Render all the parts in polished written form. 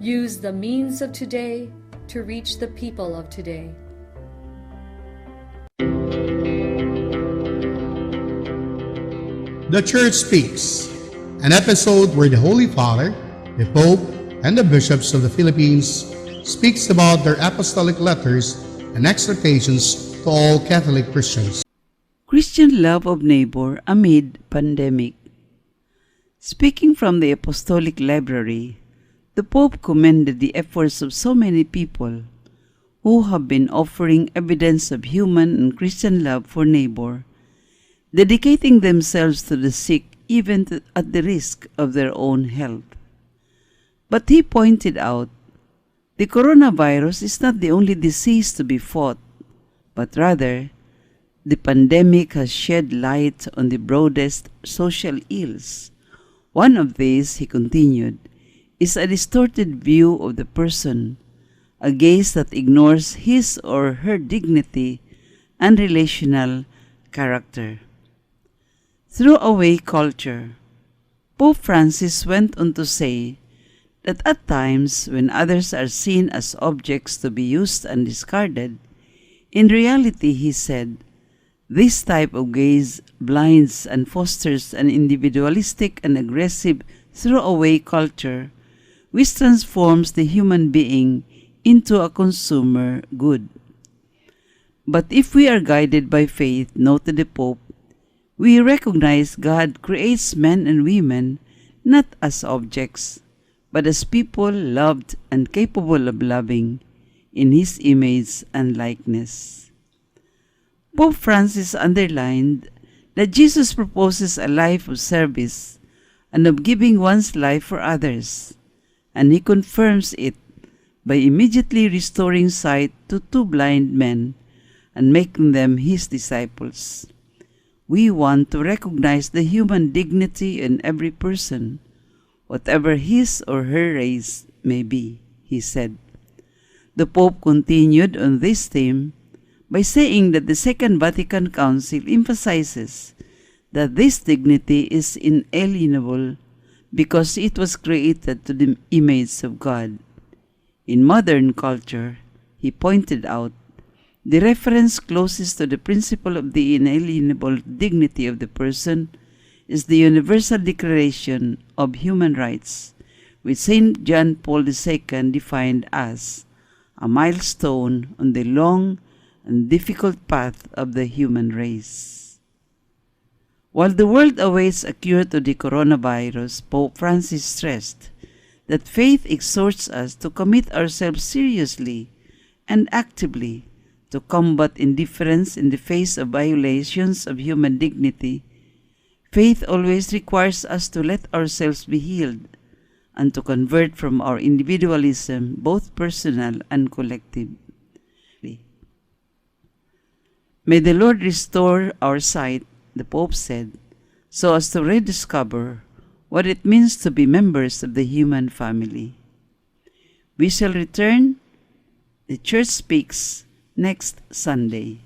Use the means of today to reach the people of today. The Church Speaks, an episode where the Holy Father, the Pope, and the bishops of the Philippines speaks about their apostolic letters and exhortations to all Catholic Christians. Christian love of neighbor amid pandemic. Speaking from the Apostolic Library, the Pope commended the efforts of so many people who have been offering evidence of human and Christian love for neighbor, dedicating themselves to the sick even at the risk of their own health. But he pointed out the coronavirus is not the only disease to be fought, but rather the pandemic has shed light on the broadest social ills. One of these, he continued, is a distorted view of the person, a gaze that ignores his or her dignity and relational character. Throwaway culture. Pope Francis went on to say that at times when others are seen as objects to be used and discarded, in reality, he said, this type of gaze blinds and fosters an individualistic and aggressive throwaway culture which transforms the human being into a consumer good. But if we are guided by faith, noted the Pope, we recognize God creates men and women not as objects, but as people loved and capable of loving in His image and likeness. Pope Francis underlined that Jesus proposes a life of service and of giving one's life for others, and he confirms it by immediately restoring sight to two blind men and making them his disciples. "We want to recognize the human dignity in every person, whatever his or her race may be," he said. The Pope continued on this theme by saying that the Second Vatican Council emphasizes that this dignity is inalienable because it was created to the image of God. In modern culture, he pointed out, the reference closest to the principle of the inalienable dignity of the person is the Universal Declaration of Human Rights, which St. John Paul II defined as a milestone on the long and difficult path of the human race. While the world awaits a cure to the coronavirus, Pope Francis stressed that faith exhorts us to commit ourselves seriously and actively to combat indifference in the face of violations of human dignity. Faith always requires us to let ourselves be healed and to convert from our individualism, both personal and collective. "May the Lord restore our sight," the Pope said, "so as to rediscover what it means to be members of the human family." We shall return The Church Speaks next Sunday.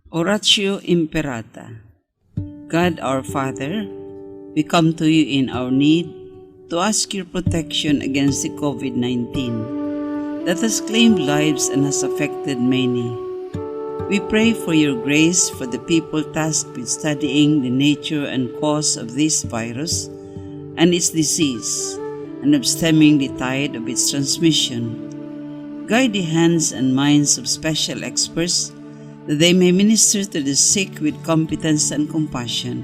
Oratio Imperata. God our Father, we come to you in our need to ask your protection against the COVID-19 that has claimed lives and has affected many. We pray for your grace for the people tasked with studying the nature and cause of this virus and its disease and of stemming the tide of its transmission. Guide the hands and minds of special experts that they may minister to the sick with competence and compassion,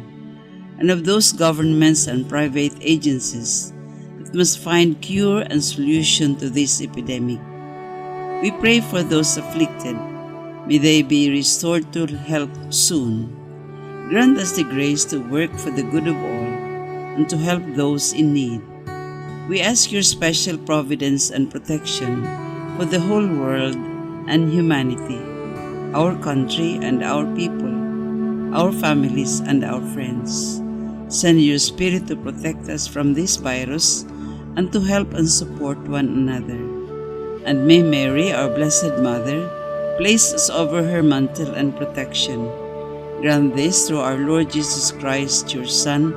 and of those governments and private agencies that must find cure and solution to this epidemic. We pray for those afflicted. May they be restored to health soon. Grant us the grace to work for the good of all and to help those in need. We ask your special providence and protection for the whole world and humanity, our country and our people, our families and our friends. Send your Spirit to protect us from this virus and to help and support one another. And may Mary, our Blessed Mother, place us over her mantle and protection. Grant this through our Lord Jesus Christ, your Son,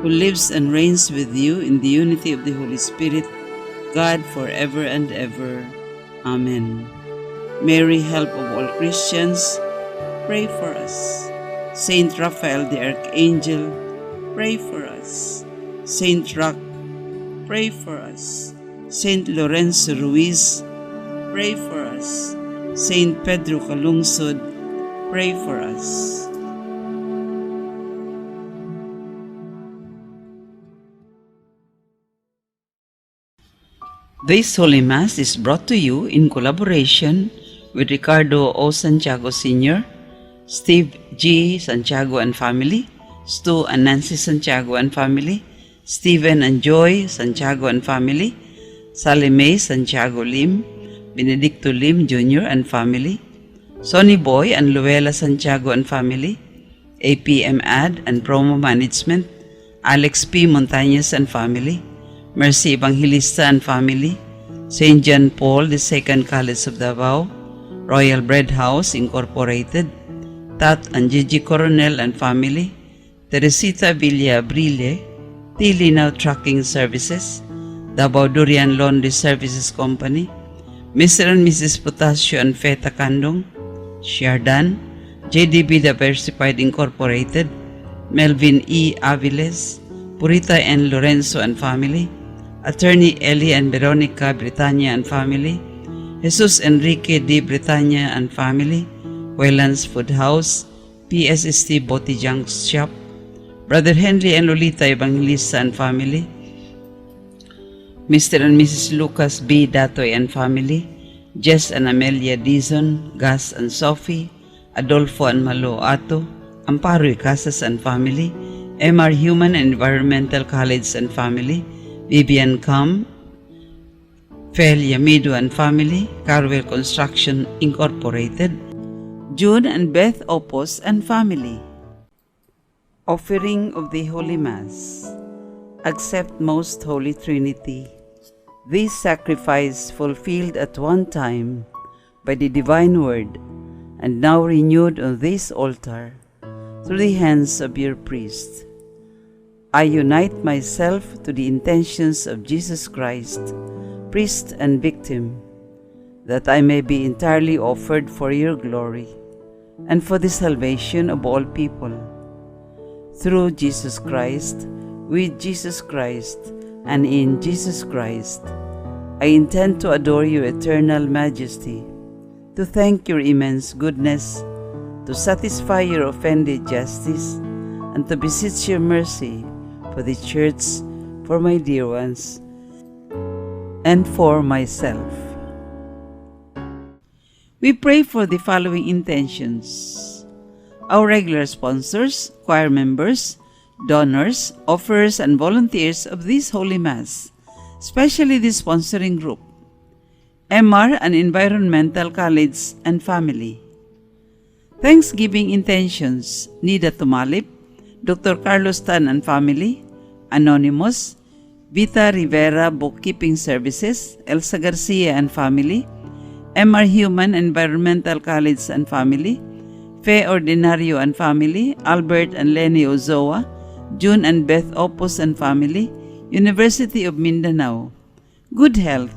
who lives and reigns with you in the unity of the Holy Spirit, God forever and ever. Amen. Mary, help of all Christians, pray for us. Saint Raphael the Archangel, pray for us. Saint Roch, pray for us. Saint Lorenzo Ruiz, pray for us. Saint Pedro Calungsod, pray for us. This Holy Mass is brought to you in collaboration with Ricardo O. Santiago Sr., Steve G. Santiago and family, Stu and Nancy Santiago and family, Stephen and Joy Santiago and family, Sally Mae Santiago Lim, Benedicto Lim Jr. and family, Sonny Boy and Luella Santiago and family, APM Ad and Promo Management, Alex P. Montañez and family, Mercy Evangelista and family, St. John Paul II College of Davao, Royal Bread House Incorporated, Tat and Gigi Coronel and family, Teresita Villa Abrile, T. Linaw Trucking Services, Davao Durian Laundry Services Company, Mr. and Mrs. Potasio and Feta Candong, Shardan, JDB Diversified Incorporated, Melvin E. Aviles, Purita N. Lorenzo and family, Attorney Eli and Veronica Britannia and family, Jesus Enrique D. Britannia and family, Wayland's Food House, PSST Boti Junk Shop, Brother Henry and Lolita Evangelista and family, Mr. and Mrs. Lucas B. Datoy and family, Jess and Amelia Dizon, Gus and Sophie, Adolfo and Malo Ato, Amparo Casas and family, MR Human and Environmental College and family, Vivian Cam, Fel Yamido and family, Carwell Construction Incorporated, June and Beth Opos and family. Offering of the Holy Mass. Accept, Most Holy Trinity, this sacrifice fulfilled at one time by the Divine Word and now renewed on this altar through the hands of your priest. I unite myself to the intentions of Jesus Christ, priest and victim, that I may be entirely offered for your glory and for the salvation of all people. Through Jesus Christ, with Jesus Christ, and in Jesus Christ, I intend to adore your eternal majesty, to thank your immense goodness, to satisfy your offended justice, and to beseech your mercy for the Church, for my dear ones, and for myself. We pray for the following intentions. Our regular sponsors, choir members, donors, offerers, and volunteers of this Holy Mass, especially the sponsoring group, MR and Environmental College and family. Thanksgiving intentions, Nida Tumalip, Dr. Carlos Tan and family, Anonymous, Vita Rivera Bookkeeping Services, Elsa Garcia and family, MR Human Environmental College and family, Fe Ordinario and family, Albert and Lenny Ozoa, June and Beth Opos and family, University of Mindanao. Good health,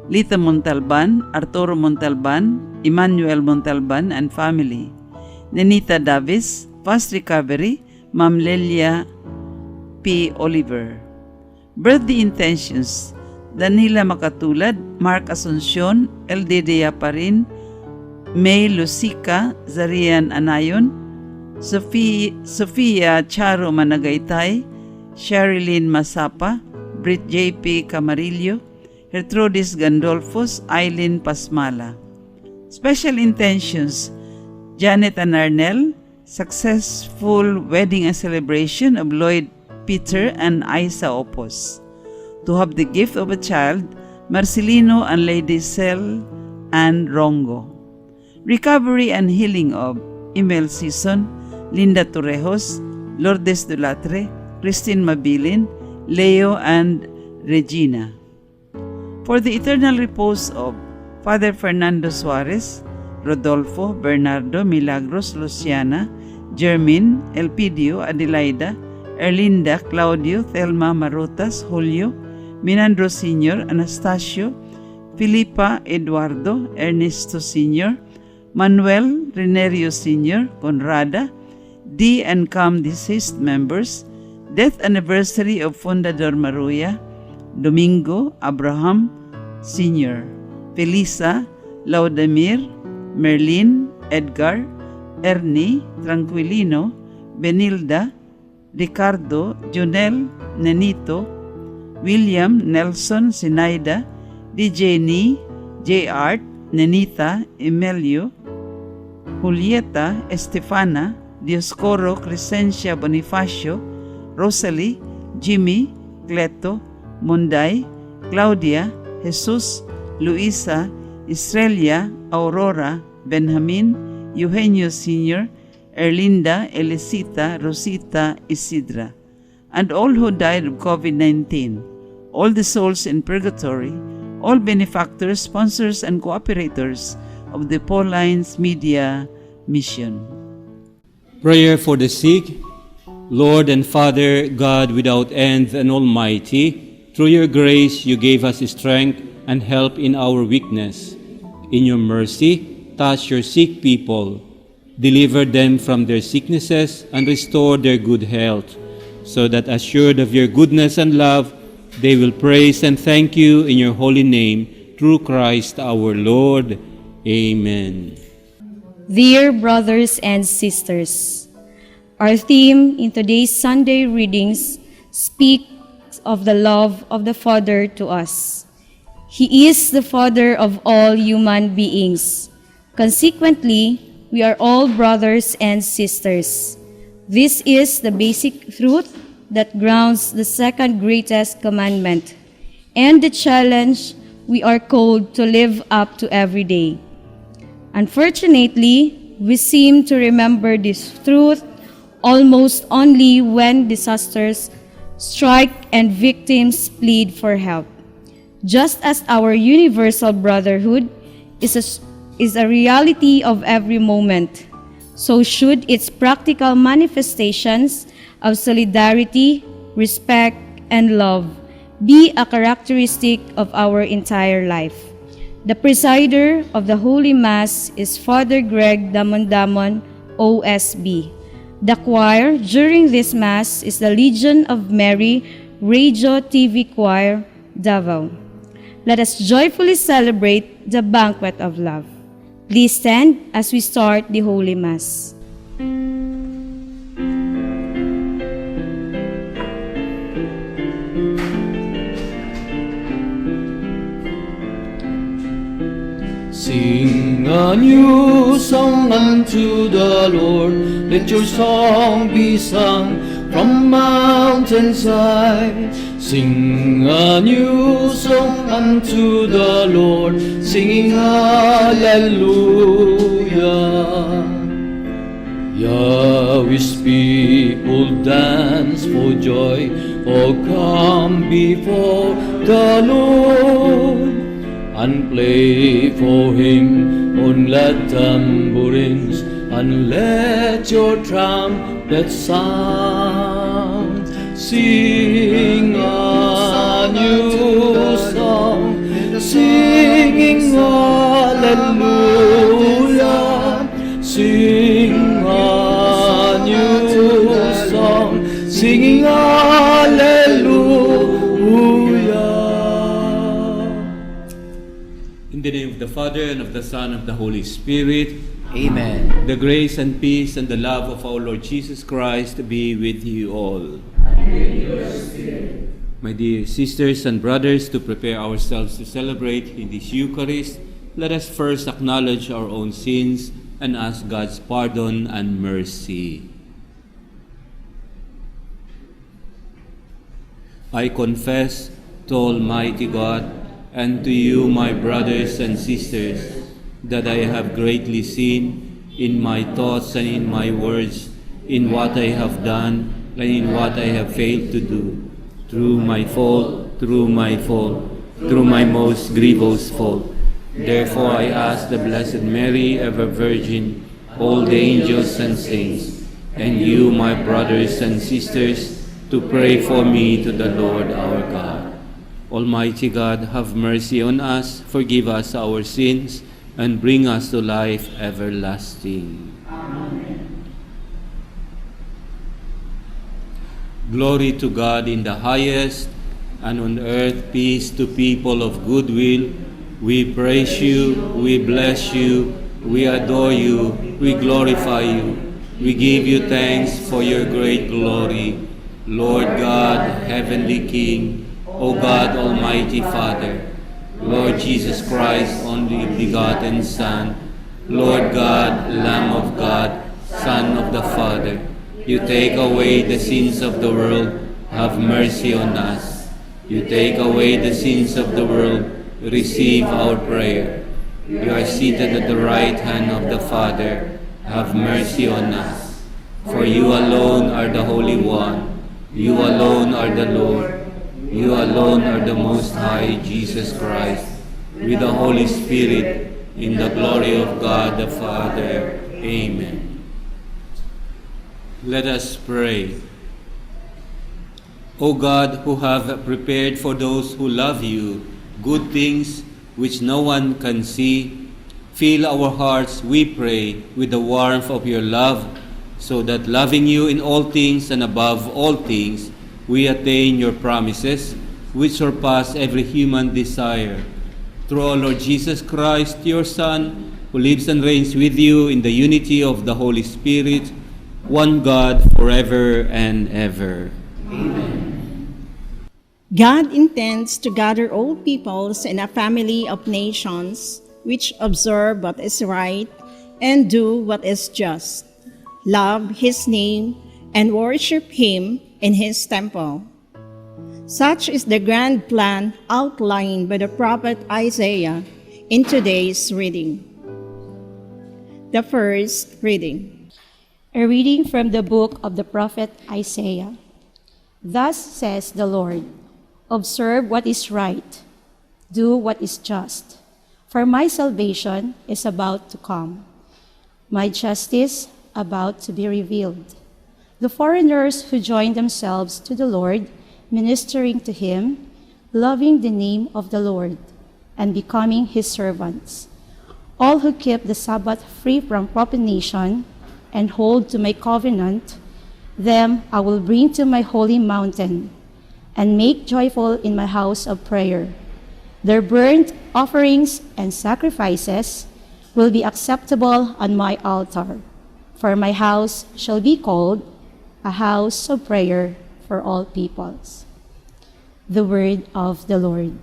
Lita Montalban, Arturo Montalban, Emmanuel Montalban and family. Nenita Davis, fast recovery, Ma'am Lelia P. Oliver. Birthday intentions, Danila Makatulad, Mark Asuncion, LD Parin, May Lucica, Zarian Anayon, Sofia Charo Managaytay, Sherilyn Masapa, Brit J.P. Camarillo, Gertrudis Gandolfos, Eileen Pasmala. Special intentions, Janet and Arnel, successful wedding and celebration of Lloyd Peter and Isa Opos. To have the gift of a child, Marcelino and Lady Sel and Rongo. Recovery and healing of Emil Season, Linda Torrejos, Lourdes Dulatre, Christine Mabilin, Leo and Regina. For the eternal repose of Father Fernando Suarez, Rodolfo, Bernardo, Milagros, Luciana, Jermin, Elpidio, Adelaida, Erlinda, Claudio, Thelma Marutas, Julio, Minandro Sr., Anastasio, Filipa, Eduardo, Ernesto Sr., Manuel Renerio Sr., Conrada, D and Com deceased members, death anniversary of Fundador Maruya, Domingo, Abraham Sr., Felisa, Laudamir, Merlin, Edgar, Ernie, Tranquilino, Benilda, Ricardo, Junel, Nenito, William, Nelson, Sinaida, DJ Nee, J. Art, Nenita, Emilio, Julieta, Estefana, Dioscoro, Crescencia Bonifacio, Rosalie, Jimmy, Cleto, Munday, Claudia, Jesus, Luisa, Estrella, Aurora, Benjamin, Eugenio Sr., Erlinda, Elisita, Rosita, Isidra, and all who died of COVID-19, all the souls in purgatory, all benefactors, sponsors, and cooperators of the Paulines Media Mission. Prayer for the sick. Lord and Father, God without end and almighty, through your grace you gave us strength and help in our weakness. In your mercy, touch your sick people, deliver them from their sicknesses, and restore their good health, so that assured of your goodness and love, they will praise and thank you in your holy name, through Christ our Lord. Amen. Dear brothers and sisters, our theme in today's Sunday readings speaks of the love of the Father to us. He is the Father of all human beings. Consequently, we are all brothers and sisters. This is the basic truth that grounds the second greatest commandment and the challenge we are called to live up to every day. Unfortunately, we seem to remember this truth almost only when disasters strike and victims plead for help. Just as our universal brotherhood is a reality of every moment, so should its practical manifestations of solidarity, respect, and love be a characteristic of our entire life. The presider of the Holy Mass is Father Greg Damondamon, OSB. The choir during this Mass is the Legion of Mary Radio TV Choir, Davao. Let us joyfully celebrate the banquet of love. Please stand as we start the Holy Mass. Sing a new song unto the Lord. Let your song be sung from mountainside. Sing a new song unto the Lord, singing hallelujah. Yahweh's people dance for joy, oh, come before the Lord and play for him on glad tambourines, and let your trumpet sound. Sing a new song, singing hallelujah. Sing a new song, singing hallelujah. In the name of the Father, and of the Son, and of the Holy Spirit, Amen. The grace and peace and the love of our Lord Jesus Christ be with you all. And with your spirit. My dear sisters and brothers, to prepare ourselves to celebrate in this Eucharist, let us first acknowledge our own sins and ask God's pardon and mercy. I confess to Almighty God and to you, my brothers and sisters, that I have greatly sinned in my thoughts and in my words, in what I have done and in what I have failed to do, through my fault, through my fault, through my most grievous fault. Therefore I ask the Blessed Mary, ever Virgin, all the angels and saints, and you, my brothers and sisters, to pray for me to the Lord our God. Almighty God, have mercy on us, forgive us our sins, and bring us to life everlasting. Amen. Glory to God in the highest, and on earth peace to people of good will. We praise you, we bless you, we adore you, we glorify you. We give you thanks for your great glory. Lord God, heavenly King, O God, Almighty Father, Lord Jesus Christ, only begotten Son, Lord God, Lamb of God, Son of the Father, you take away the sins of the world, have mercy on us. You take away the sins of the world, receive our prayer. You are seated at the right hand of the Father, have mercy on us. For you alone are the Holy One, you alone are the Lord, you alone are the Most High, Jesus Christ, with the Holy Spirit, in the glory of God the Father. Amen. Let us pray. O God, who have prepared for those who love you good things which no one can see, fill our hearts, we pray, with the warmth of your love, so that loving you in all things and above all things, we attain your promises, which surpass every human desire. Through our Lord Jesus Christ, your Son, who lives and reigns with you in the unity of the Holy Spirit, one God, forever and ever. God intends to gather all peoples in a family of nations which observe what is right and do what is just, love His name, and worship Him in His temple. Such is the grand plan outlined by the prophet Isaiah in today's reading. The first reading. A reading from the book of the prophet Isaiah. Thus says the Lord, "Observe what is right, do what is just, for my salvation is about to come, my justice about to be revealed. The foreigners who join themselves to the Lord, ministering to him, loving the name of the Lord, and becoming his servants. All who keep the Sabbath free from profanation and hold to my covenant, them I will bring to my holy mountain and make joyful in my house of prayer. Their burnt offerings and sacrifices will be acceptable on my altar, for my house shall be called a house of prayer for all peoples." The word of the Lord.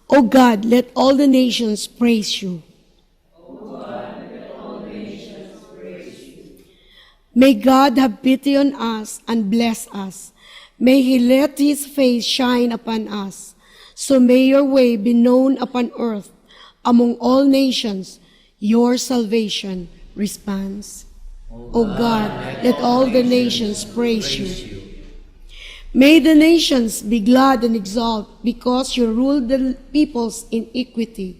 O God, let all the nations praise you. May God have pity on us and bless us. May he let his face shine upon us. So may your way be known upon earth among all nations, your salvation. Response. O God, let all the nations praise you. May the nations be glad and exult because you rule the peoples in equity.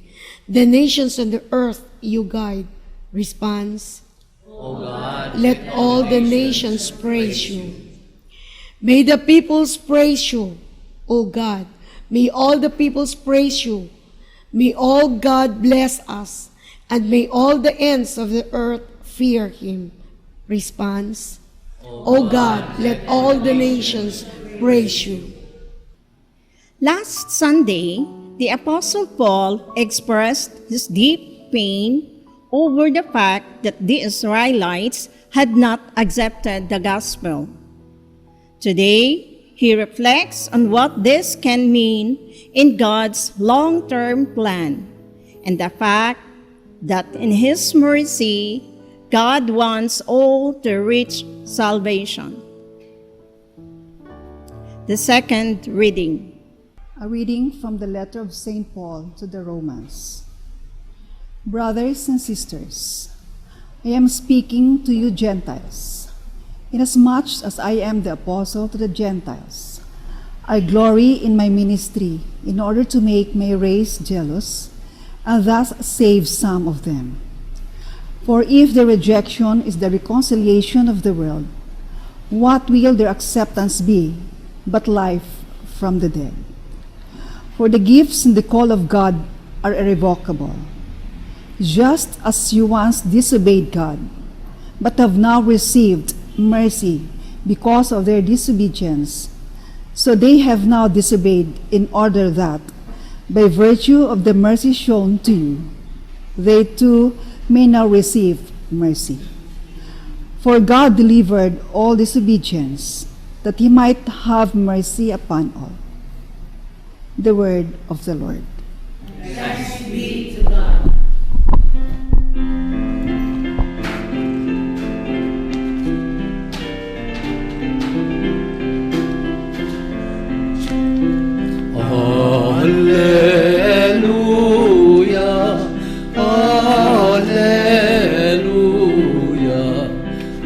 The nations on the earth you guide. Response. O God, let all the nations praise you. May the peoples praise you, O God. May all the peoples praise you. May all God bless us, and may all the ends of the earth fear him. Response. O God, let all the nations praise you. Last Sunday, the Apostle Paul expressed his deep pain over the fact that the Israelites had not accepted the gospel. Today, he reflects on what this can mean in God's long-term plan and the fact that in His mercy, God wants all to reach salvation. The second reading. A reading from the letter of St. Paul to the Romans. Brothers and sisters, I am speaking to you Gentiles. Inasmuch as I am the apostle to the Gentiles, I glory in my ministry in order to make my race jealous and thus save some of them. For if their rejection is the reconciliation of the world, what will their acceptance be but life from the dead. For the gifts and the call of God are irrevocable. Just as you once disobeyed God, but have now received mercy because of their disobedience, so they have now disobeyed in order that, by virtue of the mercy shown to you, they too may now receive mercy. For God delivered all disobedience, that he might have mercy upon all. The word of the Lord. Thanks be to God. Alleluia, Alleluia,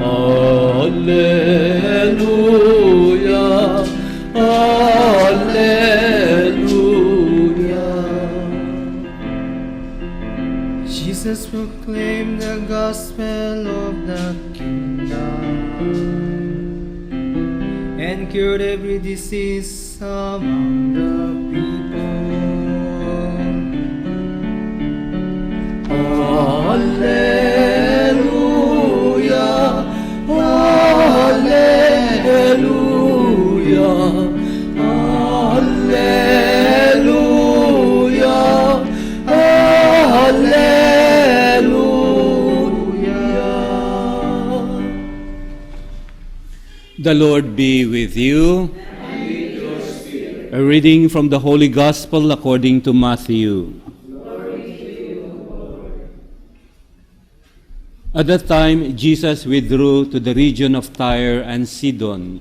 Alleluia, Alleluia. Jesus proclaimed the gospel of the kingdom and cured every disease among the people. Alleluia, Alleluia, Alleluia, Alleluia. The Lord be with you. A reading from the Holy Gospel according to Matthew. At that time, Jesus withdrew to the region of Tyre and Sidon.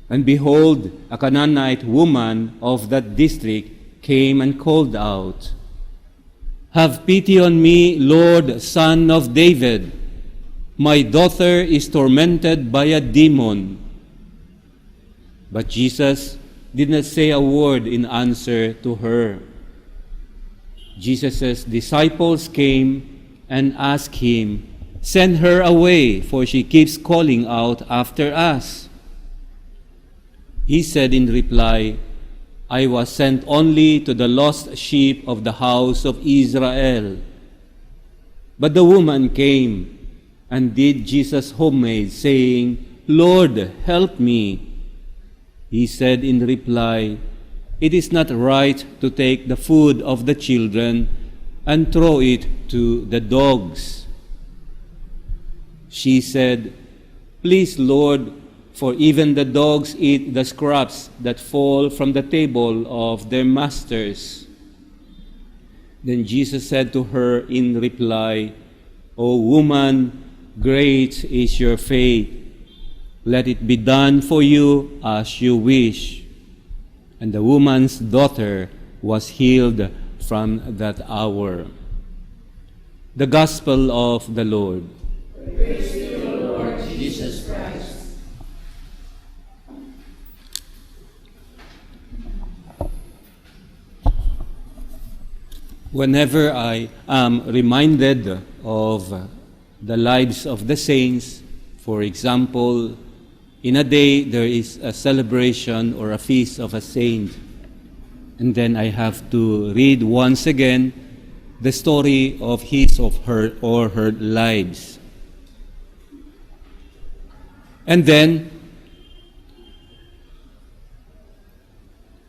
And behold, a Canaanite woman of that district came and called out, "Have pity on me, Lord, Son of David. My daughter is tormented by a demon." But Jesus did not say a word in answer to her. Jesus' disciples came and asked him, "Send her away, for she keeps calling out after us." He said in reply, "I was sent only to the lost sheep of the house of Israel." But the woman came and did Jesus homage, saying, "Lord, help me." He said in reply, "It is not right to take the food of the children and throw it to the dogs." She said, "Please, Lord, for even the dogs eat the scraps that fall from the table of their masters." Then Jesus said to her in reply, "O woman, great is your faith. Let it be done for you as you wish." And the woman's daughter was healed from that hour. The Gospel of the Lord. Praise to you, Lord Jesus Christ. Whenever I am reminded of the lives of the saints, for example, in a day there is a celebration or a feast of a saint, and then I have to read once again the story of his of her or her lives. And then,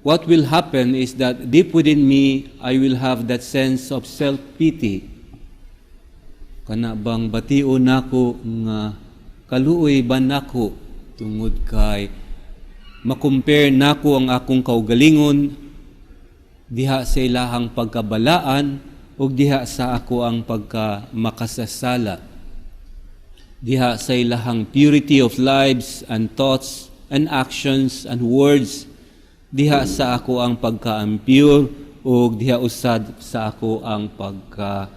what will happen is that deep within me, I will have that sense of self-pity. Kana bang batio nako nga kaluoy ba nako tungod kay makompare nako ang akong kaugalingon diha sa ilahang pagkabalaan ug diha sa ako ang pagka makasasala. Diha sa ilahang purity of lives and thoughts and actions and words, diha sa ako ang pagka-impure ug diha usad sa ako ang pagka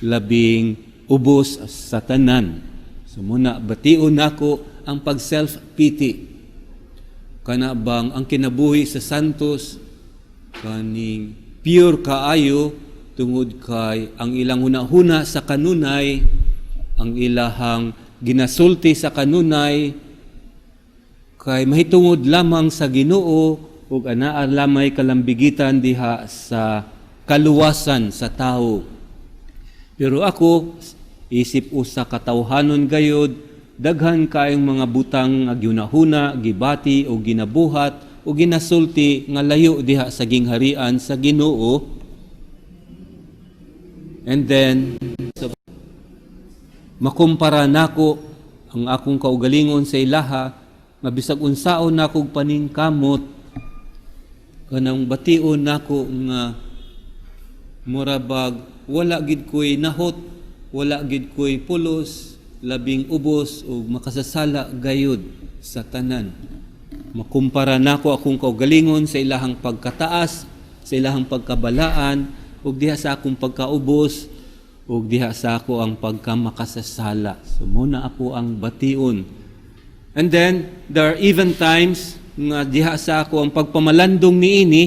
labing ubos sa tanan. So muna bation nako ang pag self-pity. Kana bang ang kinabuhi sa santos kaning pure kaayo tungod kay ang ilang hunahuna sa kanunay, ang ilahang ginasulti sa kanunay kay mahitungod lamang sa Ginoo ug anaa lamay kalambigitan diha sa kaluwasan sa tawo. Pero ako, isip usa ka tawhanon gayod, daghan kaayong mga butang nga gihunahuna, gibati o ginabuhat o ginasulti nga layo diha sa gingharian sa Ginoo. And then so, makumpara nako ang akong kaugalingon sa ilaha nga bisag unsaon nako paningkamot, kanang bation nako nga mura bag wala gid ko'y nahot, wala gid ko'y pulos, labing ubos ug makasasala gayud sa tanan. Makumpara nako akong kaugalingon sa ilahang pagkataas, sa ilahang pagkabalaan, ug diha sa akong pagkaubos ug diha sa ako ang pagkamakasasala. So mao na ako ang bation. And then there are even times nga diha sa ako ang pagpamalandong niini,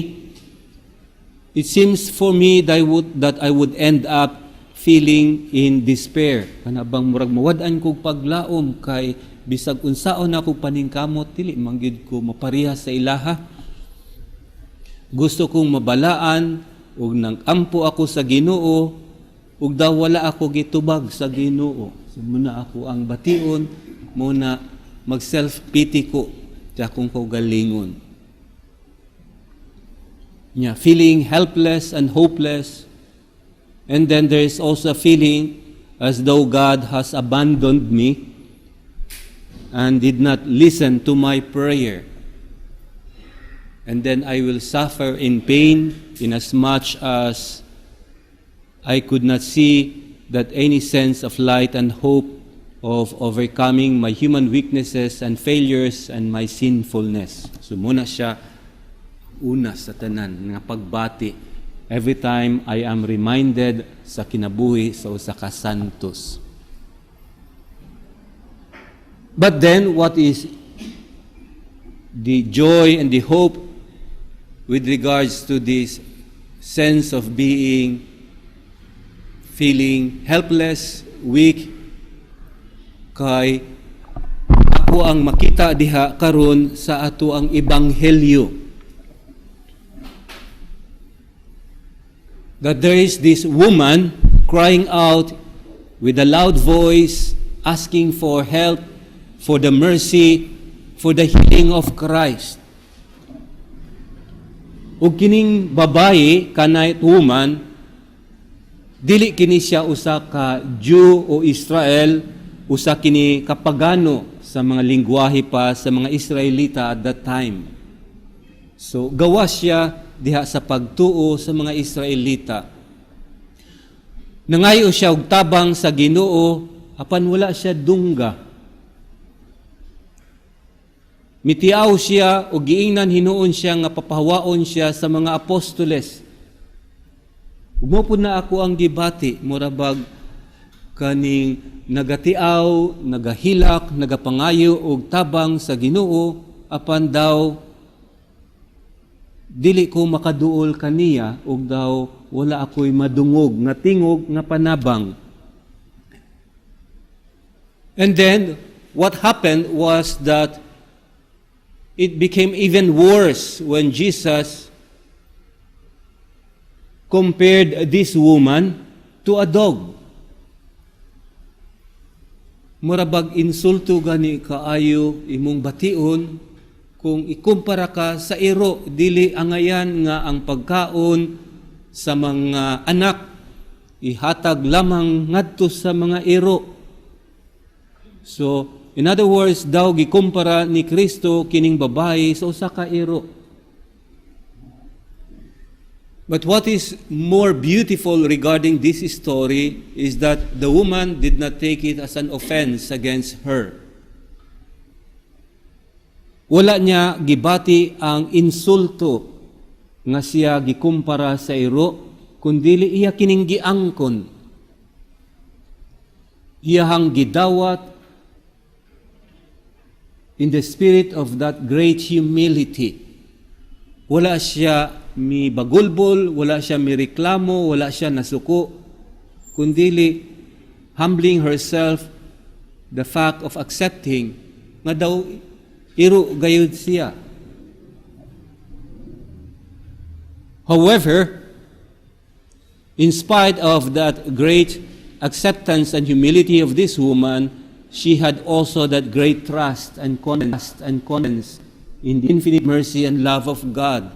it seems for me that I would end up feeling in despair. Kana bang murag mawad-an kog paglaom kay bisag unsaon ako paningkamot, dili man gyud ko mapareha sa ilaha. Gusto kong mabalaan ug nang-ampo ako sa Ginoo ug daw wala ako gitubag sa Ginoo. So mao na ako ang bation, mao na mag self pity ko sa akong kaugalingon. Yeah, feeling helpless and hopeless. And then there is also a feeling as though God has abandoned me and did not listen to my prayer. And then I will suffer in pain inasmuch as I could not see that any sense of light and hope of overcoming my human weaknesses and failures and my sinfulness. So mao na siya una sa tanan nga pagbati every time I am reminded sa kinabuhi sa usa ka santos. But then, what is the joy and the hope with regards to this sense of being feeling helpless, weak, kay ako ang makita diha karon sa ato ang ebanghelyo, that there is this woman crying out with a loud voice, asking for help, for the mercy, for the healing of Christ. Ug kining babayi, Canaanite woman, dili kini siya usa ka Jew o Israel, usa kini ka pagano sa mga lingwahe pa sa mga Israelita at that time. So gawas siya diha sa pagtuo sa mga Israelita. Nangayo siya og tabang sa Ginoo apan wala siya dungga. Mitiaw siya o giingnan hinuon siya nga papahawaon siya sa mga apostoles. Ug mao pud na ako ang gibati, mura bag kaning nagatiaw, nagahilak, nagapangayo og tabang sa Ginoo apan daw dili ko makaduol kaniya ug daw wala ako'y madungog nga tingog nga panabang. And then what happened was that it became even worse when Jesus compared this woman to a dog. Mura bag insulto gani kaayo imong bation kung ikumpara ka sa iro, dili angayan nga ang pagkaon sa mga anak ihatag lamang ngadto sa mga iro. So, in other words, daw gikumpara ni Kristo kining babae sa usa ka iro. But what is more beautiful regarding this story is that the woman did not take it as an offense against her. Wala niya gibati ang insulto nga siya gikumpara sa iro, kundili iya kining giangkon. Iyahang gidawat in the spirit of that great humility. Wala siya mi bagulbol, wala siya mi reklamo, wala siya nasuko, kundili humbling herself the fact of accepting nga daw iro gayud siya. However, in spite of that great acceptance and humility of this woman, she had also that great trust and confidence in the infinite mercy and love of God.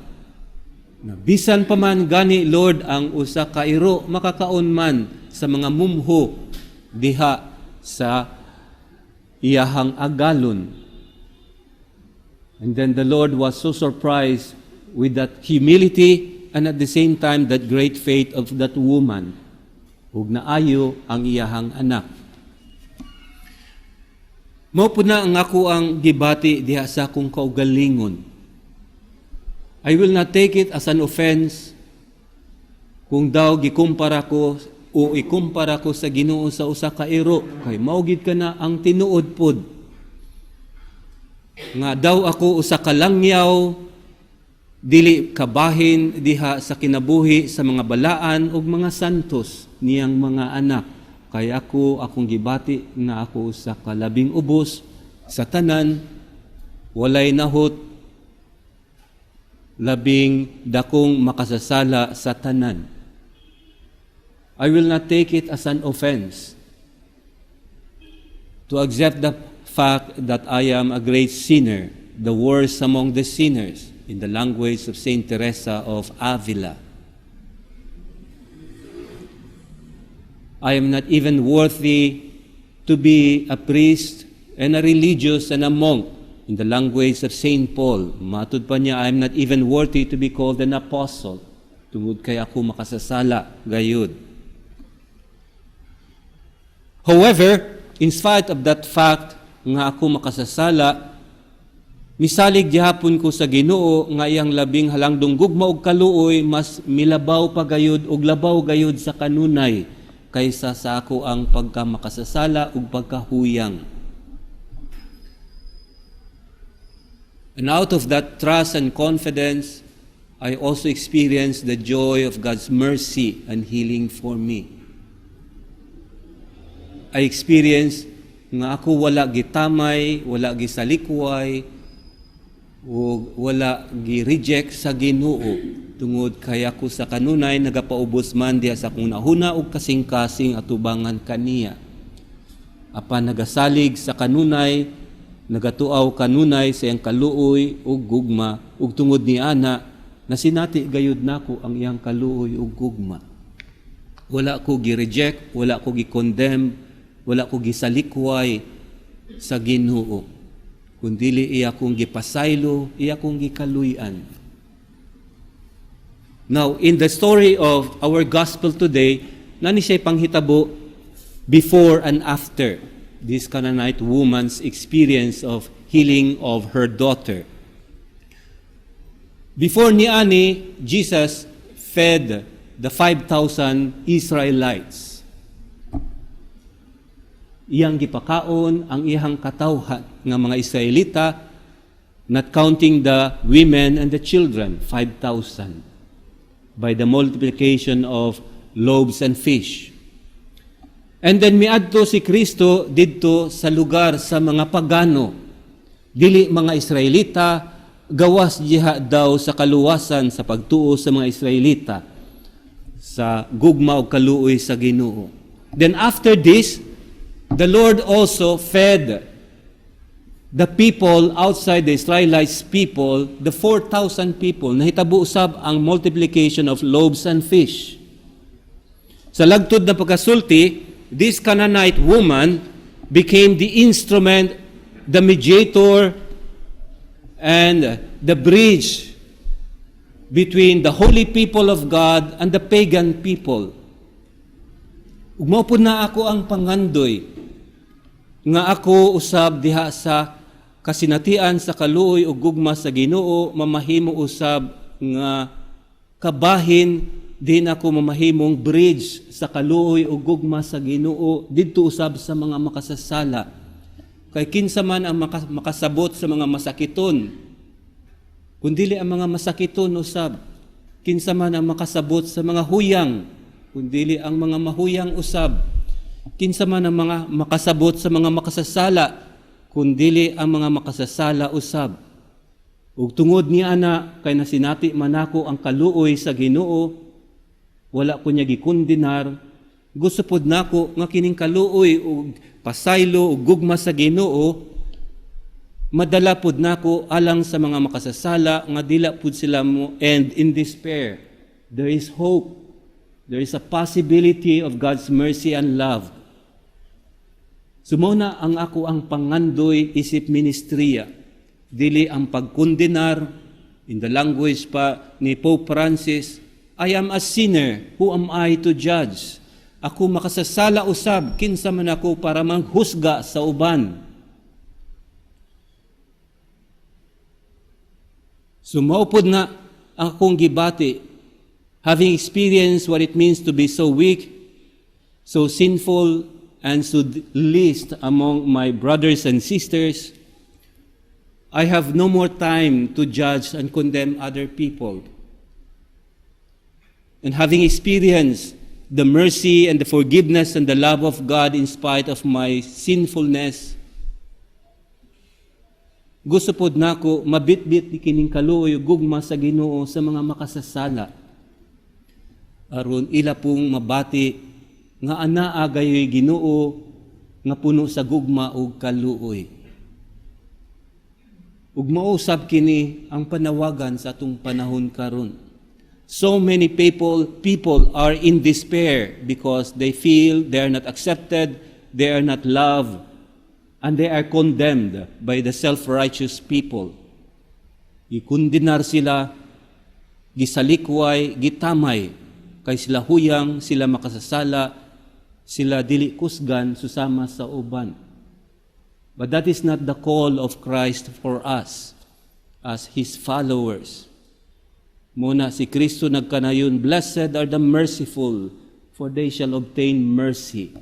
Na bisan pa man gani, Lord, ang usa ka iro makakaon man sa mga mumho diha sa iyahang agalon. And then the Lord was so surprised with that humility and at the same time that great faith of that woman. Ug naayo ang iyahang anak. Mao po na ang ako ang gibati diha sa akong kaugalingon. I will not take it as an offense kung daw gikumpara ko o ikumpara ko sa Ginoo sa usa ka iro, kay mao gid kana ang tinuod pod. Nga daw ako usa ka langyaw, dili kabahin diha sa kinabuhi sa mga balaan ug mga santos niyang mga anak, kay ako, akong gibati nga ako usa ka labing ubos sa tanan, walay nahot, labing dakong makasasala sa tanan. I will not take it as an offense to accept the fact that I am a great sinner, the worst among the sinners, in the language of Saint Teresa of Avila. I am not even worthy to be a priest and a religious and a monk, in the language of Saint Paul. Matud pa niya, I am not even worthy to be called an apostle, tungod kay ako makasasala gayud. However, in spite of that fact nga ako makasasala, misalig gihapon ko sa Ginoo nga iyang labing halangdong gugma og kaluoy mas milabaw pa gayud og labaw gayud sa kanunay kaysa sa ako ang pagkamakasasala ug pagkahuyang. And out of that trust and confidence, I also experienced the joy of God's mercy and healing for me. I experienced nga ako wala gitamay, wala gisalikway, ug wala gi-reject sa Ginoo tungod kay ako sa kanunay nagapaubos man diha sa akong nahuna ug kasing-kasing atubangan kaniya. Apan nagasalig sa kanunay, nagatuaw kanunay sa iyang kaluoy ug gugma, ug tungod ni ana nasinati gayud nako ang iyang kaluoy ug gugma. Wala ko gi-reject, wala ko gi-condemn, wala ko gisalikway sa Ginoo, kundili iya kong gipasaylo, iya kong gikaluy-an. Now, in the story of our gospel today, nani siya panghitabo before and after this Canaanite woman's experience of healing of her daughter. Before niani, Jesus fed the 5,000 Israelites. Iyang gipakaon ang iyang katawhan nga mga Israelita, not counting the women and the children, 5,000, by the multiplication of loaves and fish. And then miadto si Kristo didto sa lugar sa mga pagano, dili mga Israelita, gawas diha daw sa kaluwasan sa pagtuo sa mga Israelita sa gugma ug kaluoy sa Ginoo. Then after this, the Lord also fed the people outside the Israelites people, the 4,000 people. Nahitabo usab ang multiplication of loaves and fish. Sa lagtod na pagkasulti, this Canaanite woman became the instrument, the mediator, and the bridge between the holy people of God and the pagan people. Ug mao pud na ako ang pangandoy nga ako usab diha sa kasinatian sa kaluoy ug gugma sa Ginoo mamahimo usab nga kabahin din ako, mamahimong bridge sa kaluoy ug gugma sa Ginoo didto usab sa mga makasasala. Kay kinsa man ang makasabot sa mga masakiton kundili ang mga masakiton usab? Kinsa man ang makasabot sa mga huyang kundili ang mga mahuyang usab? Kinsa man ang mga makasabot sa mga makasasala kundili ang mga makasasala usab? Ug tungod ni ana kay nasinati man nako ang kaluoy sa Ginoo, wala ko niya gikundinar. Gusto pod nako nga kining kaluoy ug pasaylo ug gugma sa Ginoo madala pod nako alang sa mga makasasala nga dila pud sila mo end in despair. There is hope. There is a possibility of God's mercy and love. So mao na ang ako ang pangandoy isip ministriya. Dili ang pagkundinar, in the language pa ni Pope Francis, "I am a sinner, who am I to judge?" Ako makasasala usab, kinsa man ako para manghusga sa uban. So mao pod na ang akong gibati, having experienced what it means to be so weak, so sinful, and so least among my brothers and sisters, I have no more time to judge and condemn other people. And having experienced the mercy and the forgiveness and the love of God in spite of my sinfulness, gusto pod nako mabitbit ni kining kaluoy ug gugma sa Ginoo sa mga makasasala. Aron ila pong mabati nga anaa gayoy Ginoo nga puno sa gugma ug kaluoy. Ug mausab kini ang panawagan sa atong panahon karon. So many people are in despair because they feel they are not accepted, they are not loved, and they are condemned by the self-righteous people. Gikundinar sila, gisalikway, gitamay, kay sila huyang, sila makasasala, sila dili kusgan susama sa uban. But that is not the call of Christ for us as His followers. Mao na si Kristo nagkanayon, "Blessed are the merciful, for they shall obtain mercy."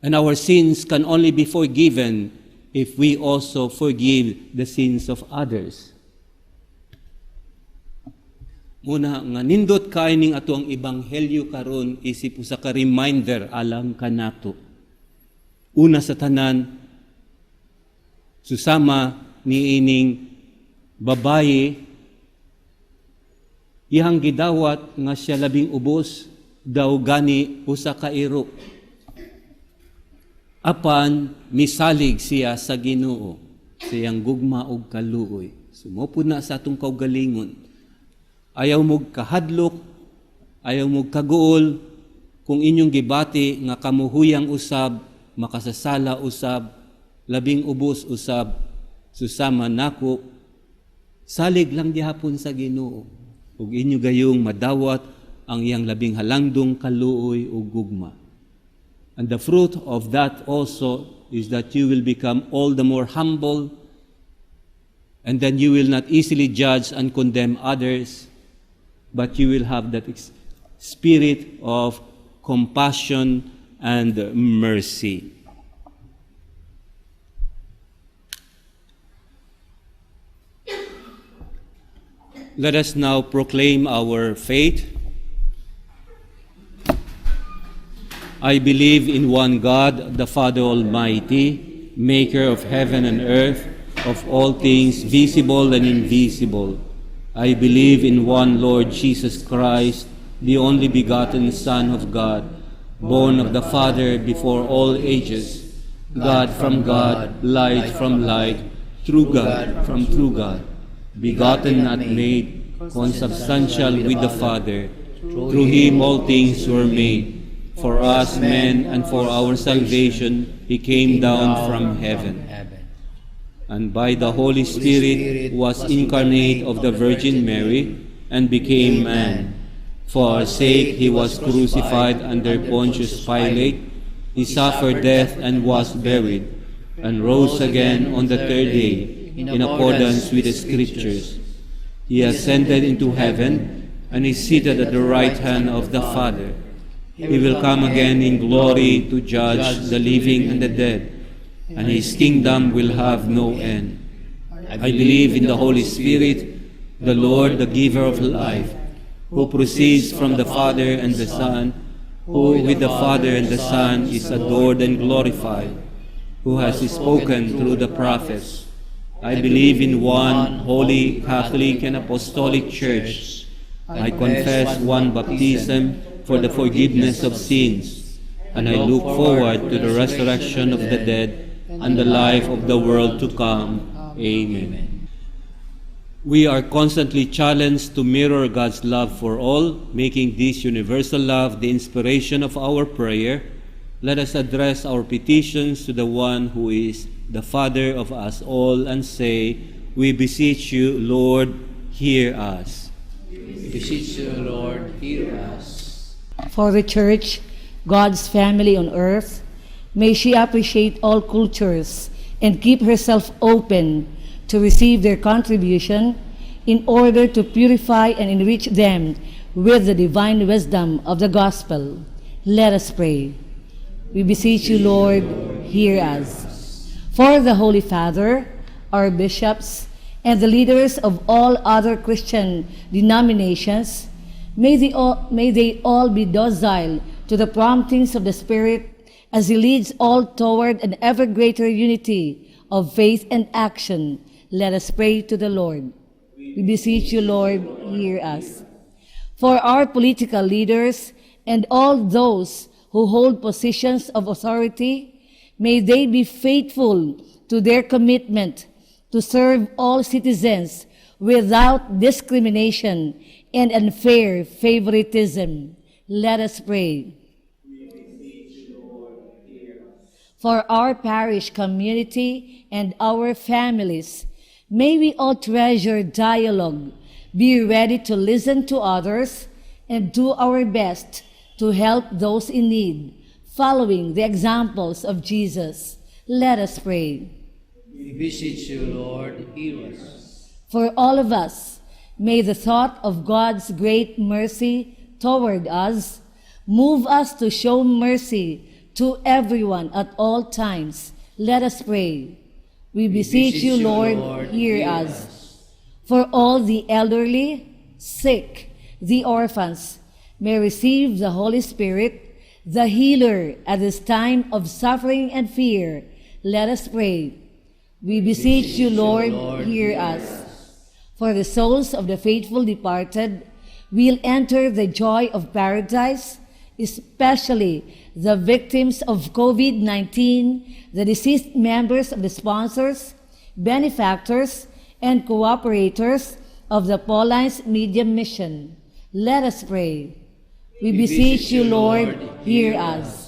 And our sins can only be forgiven if we also forgive the sins of others. Mao na nga nindot kay ning ato ang ebanghelyo karon isip usa ka reminder alang kanato. Una sa tanan, susama ni ining babaye, iyang gidawat nga siya labing ubos daw gani usa ka iro. Apan misalig siya sa Ginoo sa iyang gugma ug kaluoy. So mao pud na sa atong kaugalingon. Ayaw mo kahadlok, ayaw mo kaguol kung inyong gibati nga kamuhuyang usab, makasasala usab, labing ubos usab, susama nako, salig lang gihapon sa Ginoo. Ug inyo gayong madawat ang iyang labing halangdong kaluoy ug gugma. And the fruit of that also is that you will become all the more humble, and then you will not easily judge and condemn others, but you will have that spirit of compassion and mercy. Let us now proclaim our faith. I believe in one God, the Father Almighty, maker of heaven and earth, of all things visible and invisible. I believe in one Lord Jesus Christ, the only begotten Son of God, born of the Father before all ages, God from God, light from light, true God from true God, begotten not made, consubstantial with the Father. Through him all things were made. For us men and for our salvation, he came down from heaven. And by the Holy Spirit was incarnate of the Virgin Mary and became man. For our sake he was crucified under Pontius Pilate. He suffered death and was buried, and rose again on the third day in accordance with the Scriptures. He ascended into heaven and is seated at the right hand of the Father. He will come again in glory to judge the living and the dead, and his kingdom will have no end. I believe in the Holy Spirit, the Lord, the giver of life, who proceeds from the Father and the Son, who with the Father and the Son is adored and glorified, who has spoken through the prophets. I believe in one holy, Catholic, and Apostolic Church. I confess one baptism for the forgiveness of sins, and I look forward to the resurrection of the dead and the life of the world to come. Amen. We are constantly challenged to mirror God's love for all, making this universal love the inspiration of our prayer. Let us address our petitions to the one who is the Father of us all and say, We beseech you, Lord, hear us. We beseech you, Lord, hear us. For the Church, God's family on earth, may she appreciate all cultures and keep herself open to receive their contribution in order to purify and enrich them with the divine wisdom of the gospel. Let us pray. We beseech you, Lord, hear us. For the Holy Father, our bishops, and the leaders of all other Christian denominations, may they all be docile to the promptings of the Spirit as He leads all toward an ever greater unity of faith and action. Let us pray to the Lord. We beseech you, Lord, hear us. For our political leaders and all those who hold positions of authority, may they be faithful to their commitment to serve all citizens without discrimination and unfair favoritism. Let us pray. For our parish community and our families, may we all treasure dialogue, be ready to listen to others, and do our best to help those in need, following the examples of Jesus. Let us pray. We beseech you, Lord, hear us. For all of us, may the thought of God's great mercy toward us move us to show mercy to everyone at all times. Let us pray. We beseech you, Lord, hear us. For all the elderly, sick, the orphans, may receive the Holy Spirit, the healer at this time of suffering and fear. Let us pray. We beseech you, Lord, hear us. For the souls of the faithful departed will enter the joy of paradise, especially the victims of COVID-19, the deceased members of the sponsors, benefactors, and cooperators of the Paulines Media Mission. Let us pray. We beseech you, Lord, hear us.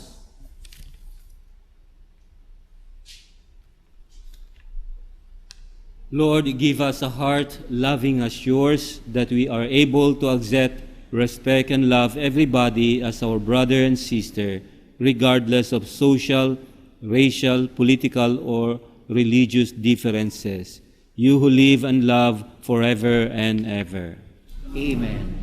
Lord, give us a heart loving as yours, that we are able to accept, respect, and love everybody as our brother and sister, regardless of social, racial, political, or religious differences. You who live and love forever and ever. Amen.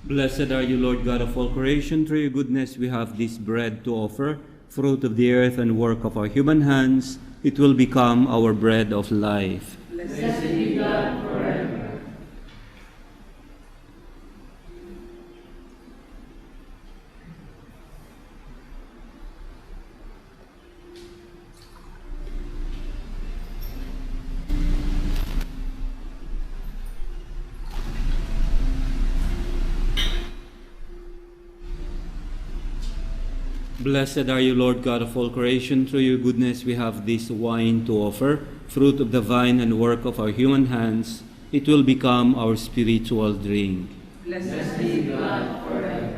Blessed are you, Lord God of all creation. Through your goodness we have this bread to offer, fruit of the earth and work of our human hands. It will become our bread of life. Blessed be God forever. Blessed are you, Lord God of all creation. Through your goodness we have this wine to offer, fruit of the vine and work of our human hands. It will become our spiritual drink. Blessed be God forever.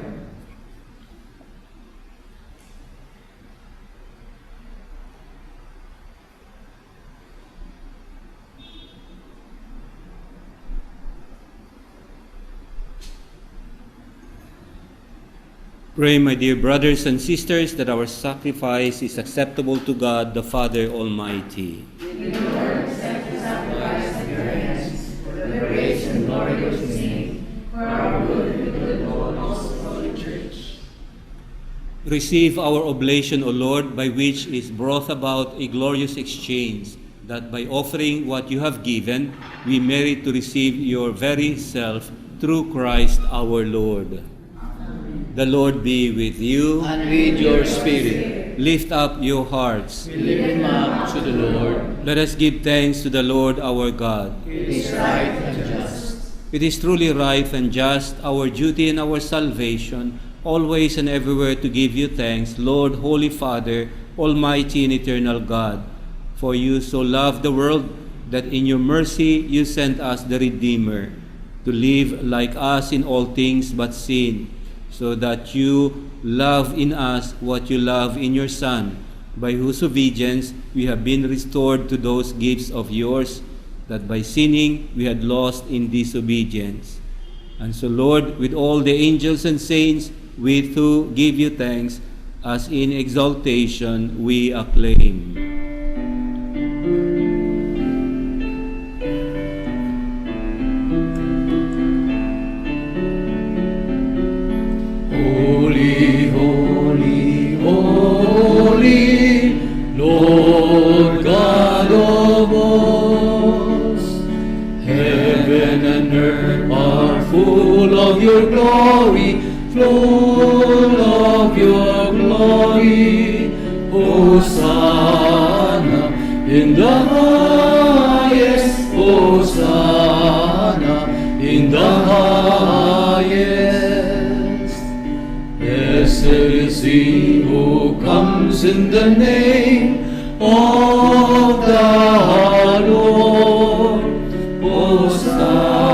Pray, my dear brothers and sisters, that our sacrifice is acceptable to God, the Father Almighty. May the Lord accept the sacrifice at your hands for the praise and glory of his name, for our good and the good of all his holy church. Receive our oblation, O Lord, by which is brought about a glorious exchange, that by offering what you have given, we merit to receive your very self Through Christ our Lord. Amen. The Lord be with you. And with your spirit. Lift up your hearts. We lift them up to the Lord. Let us give thanks to the Lord our God. It is right and just. It is truly right and just, our duty and our salvation, always and everywhere to give you thanks, Lord, Holy Father, Almighty and eternal God. For you so loved the world that in your mercy you sent us the Redeemer, to live like us in all things but sin, so that you love in us what you love in your Son, by whose obedience we have been restored to those gifts of yours that by sinning we had lost in disobedience. And so, Lord, with all the angels and saints, we too give you thanks, as in exaltation we acclaim. Holy, holy, holy, Lord God of hosts, heaven and earth are full of your glory, full of your glory. Hosanna in the highest, Hosanna in the highest. Blessed is he who comes in the name of the Lord. Hosanna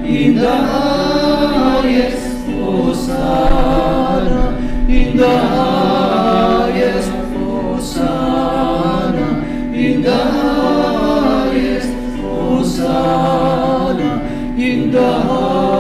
in the highest, Hosanna in the highest, Hosanna in the highest, Hosanna in the highest.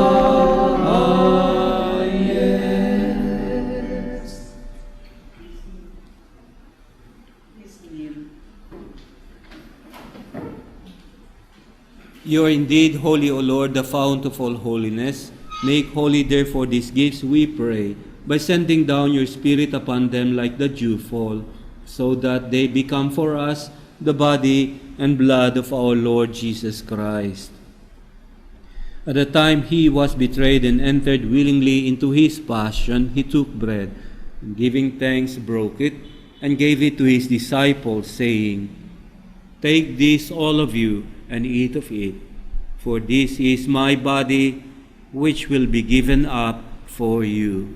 You are indeed holy, O Lord, the fount of all holiness. Make holy, therefore, these gifts, we pray, by sending down your Spirit upon them like the dewfall, so that they become for us the body and blood of our Lord Jesus Christ. At the time he was betrayed and entered willingly into his passion, he took bread, and giving thanks, broke it, and gave it to his disciples, saying, Take this, all of you, and eat of it, for this is my body, which will be given up for you.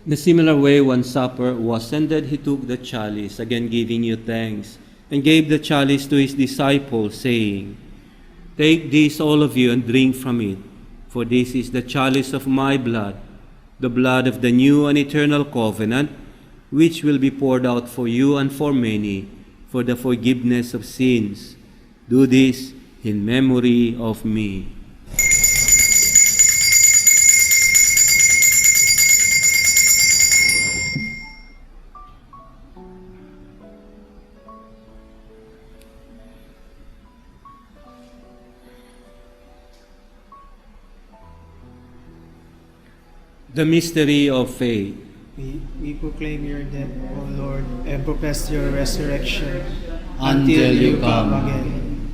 In a similar way, when supper was ended, he took the chalice, again giving you thanks, and gave the chalice to his disciples, saying, Take this, all of you, and drink from it, for this is the chalice of my blood, the blood of the new and eternal covenant, which will be poured out for you and for many for the forgiveness of sins. Do this in memory of me. The mystery of faith. We proclaim your death, O Lord, and profess your resurrection Until you come again.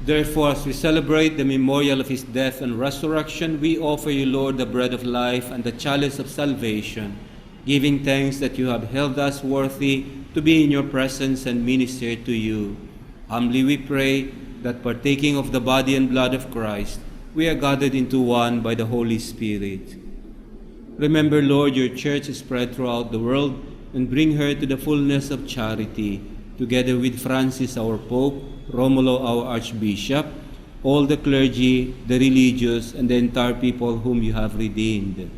Therefore, as we celebrate the memorial of his death and resurrection, we offer you, Lord, the bread of life and the chalice of salvation, giving thanks that you have held us worthy to be in your presence and minister to you. Humbly we pray that, partaking of the body and blood of Christ, we are gathered into one by the Holy Spirit. Remember, Lord, your church is spread throughout the world, and bring her to the fullness of charity, together with Francis our Pope, Romulo our Archbishop, all the clergy, the religious, and the entire people whom you have redeemed.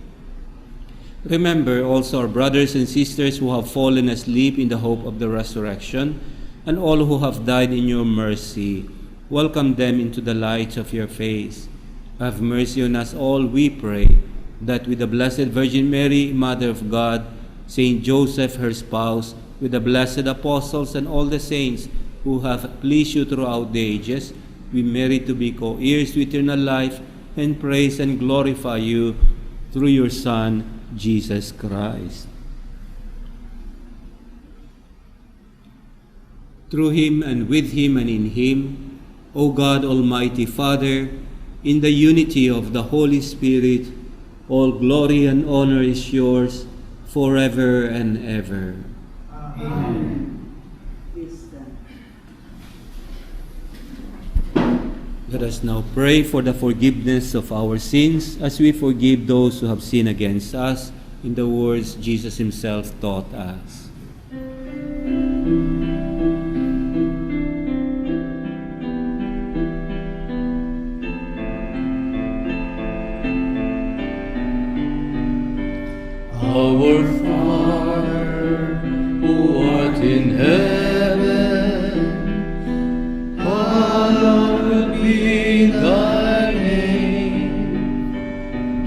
Remember also our brothers and sisters who have fallen asleep in the hope of the resurrection, and all who have died in your mercy. Welcome them into the light of your face. Have mercy on us all, we pray, that with the Blessed Virgin Mary, Mother of God, Saint Joseph, her spouse, with the blessed apostles and all the saints who have pleased you throughout the ages, we merit to be co-heirs to eternal life and praise and glorify you through your Son, Jesus Christ. Through him and with him and in him, O God Almighty Father, in the unity of the Holy Spirit, all glory and honor is yours forever and ever. Amen. Please stand. Let us now pray for the forgiveness of our sins as we forgive those who have sinned against us, in the words Jesus himself taught us. Our Father, who art in heaven, hallowed be thy name.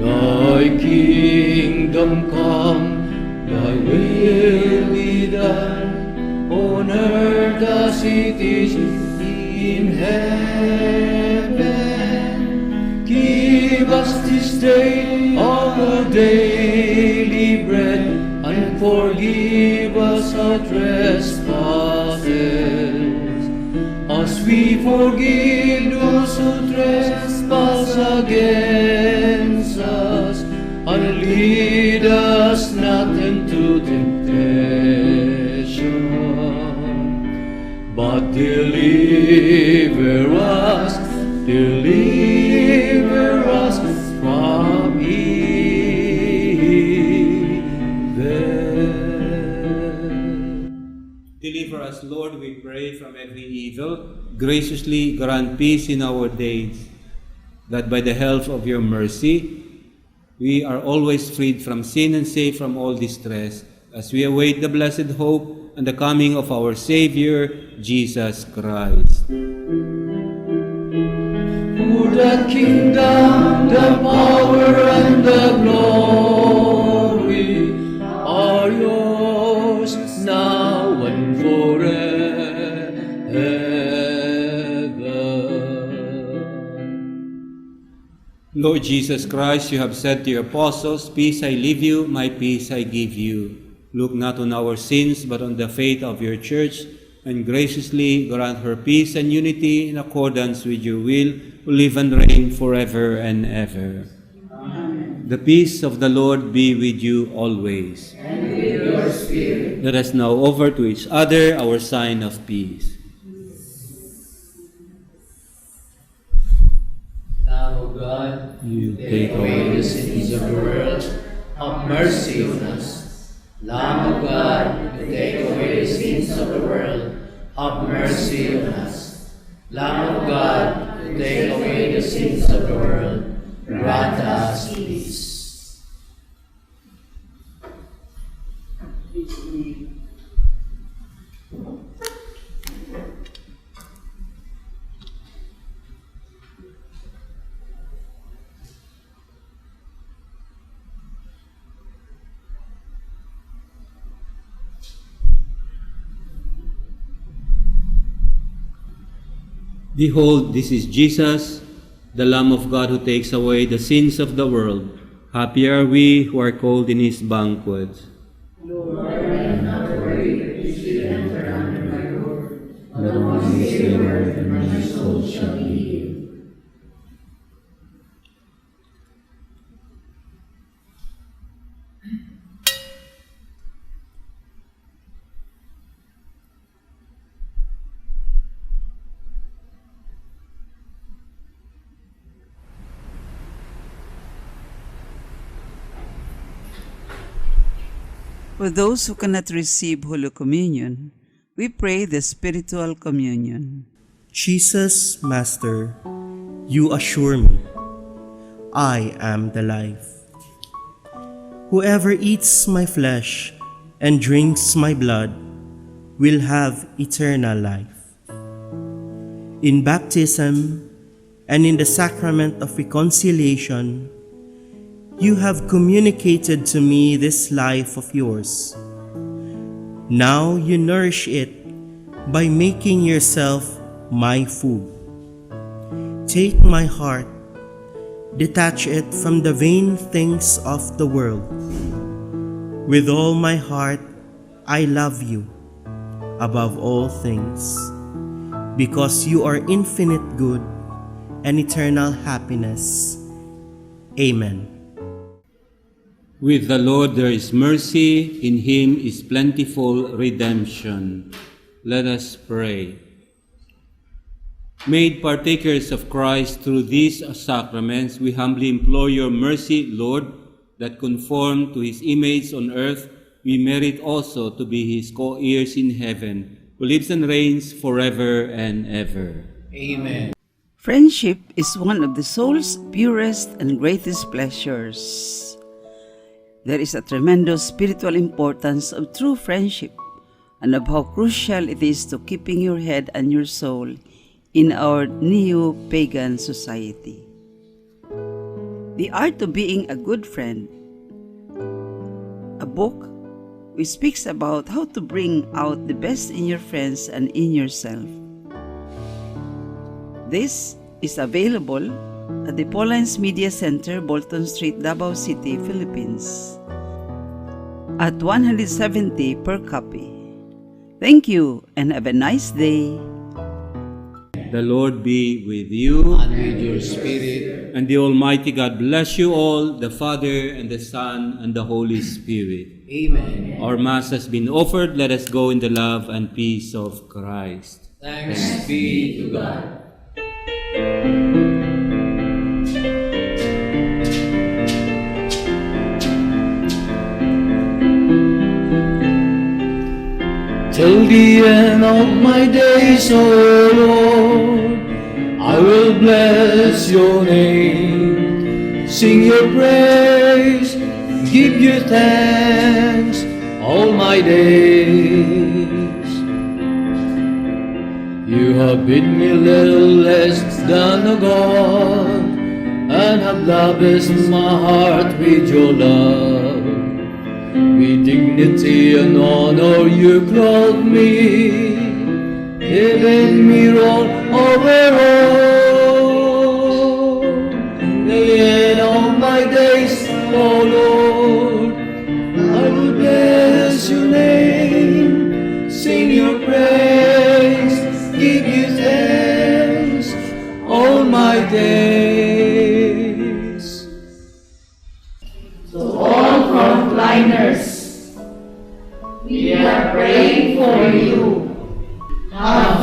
Thy kingdom come, thy will be done, on earth as it is in heaven. Give us this day our daily bread, and forgive us our trespasses, as we forgive those who trespass against us. And lead us not into temptation, but deliver us from evil. Deliver us, Lord, we pray, from every evil. Graciously grant peace in our days, that by the help of your mercy, we are always freed from sin and safe from all distress, as we await the blessed hope and the coming of our Savior, Jesus Christ. For the kingdom, the power, and the glory are yours now and forever. Lord Jesus Christ, you have said to your apostles, Peace I leave you, my peace I give you. Look not on our sins, but on the faith of your church, and graciously grant her peace and unity in accordance with your will, who live and reign forever and ever. Amen. The peace of the Lord be with you always. And with your spirit. Let us now offer to each other our sign of peace. Lamb of God, you take away the sins of the world, have mercy on us. Lamb of God, you take away the sins of the world, have mercy on us. Lamb of God, you take away the sins of the world, grant us peace. Please kneel. Behold, this is Jesus, the Lamb of God who takes away the sins of the world. Happy are we who are called in his banquets. Lord, I am not worthy that you should enter under my roof, but only say a word, and my soul shall be healed. For those who cannot receive Holy Communion, we pray the Spiritual Communion. Jesus, Master, you assure me, I am the life. Whoever eats my flesh and drinks my blood will have eternal life. In baptism and in the sacrament of reconciliation, you have communicated to me this life of yours. Now you nourish it by making yourself my food. Take my heart, detach it from the vain things of the world. With all my heart, I love you above all things, because you are infinite good and eternal happiness. Amen. With the Lord there is mercy, in him is plentiful redemption. Let us pray. Made partakers of Christ through these sacraments, we humbly implore your mercy, Lord, that conformed to his image on earth, we merit also to be his co-heirs in heaven, who lives and reigns forever and ever. Amen. Friendship is one of the soul's purest and greatest pleasures. There is a tremendous spiritual importance of true friendship and of how crucial it is to keeping your head and your soul in our neo-pagan society. The Art of Being a Good Friend, a book which speaks about how to bring out the best in your friends and in yourself. This is available at the Paulines Media Center, Bolton Street, Davao City, Philippines, at 170 per copy. Thank you and have a nice day. The Lord be with you. And with your spirit. And the Almighty God bless you all, the Father, and the Son, and the Holy Spirit. Amen. Our Mass has been offered. Let us go in the love and peace of Christ. Thanks be to God. Till the end of my days, O Lord, I will bless your name. Sing your praise, give you thanks all my days. You have been me little less than a God, and have lavished my heart with your love. With dignity and honor you clothe me, giving me rule over all. The end of my days, O Lord, I will bless your name, sing your praise, give you thanks all my days. To all frontliners, we are praying for you. Have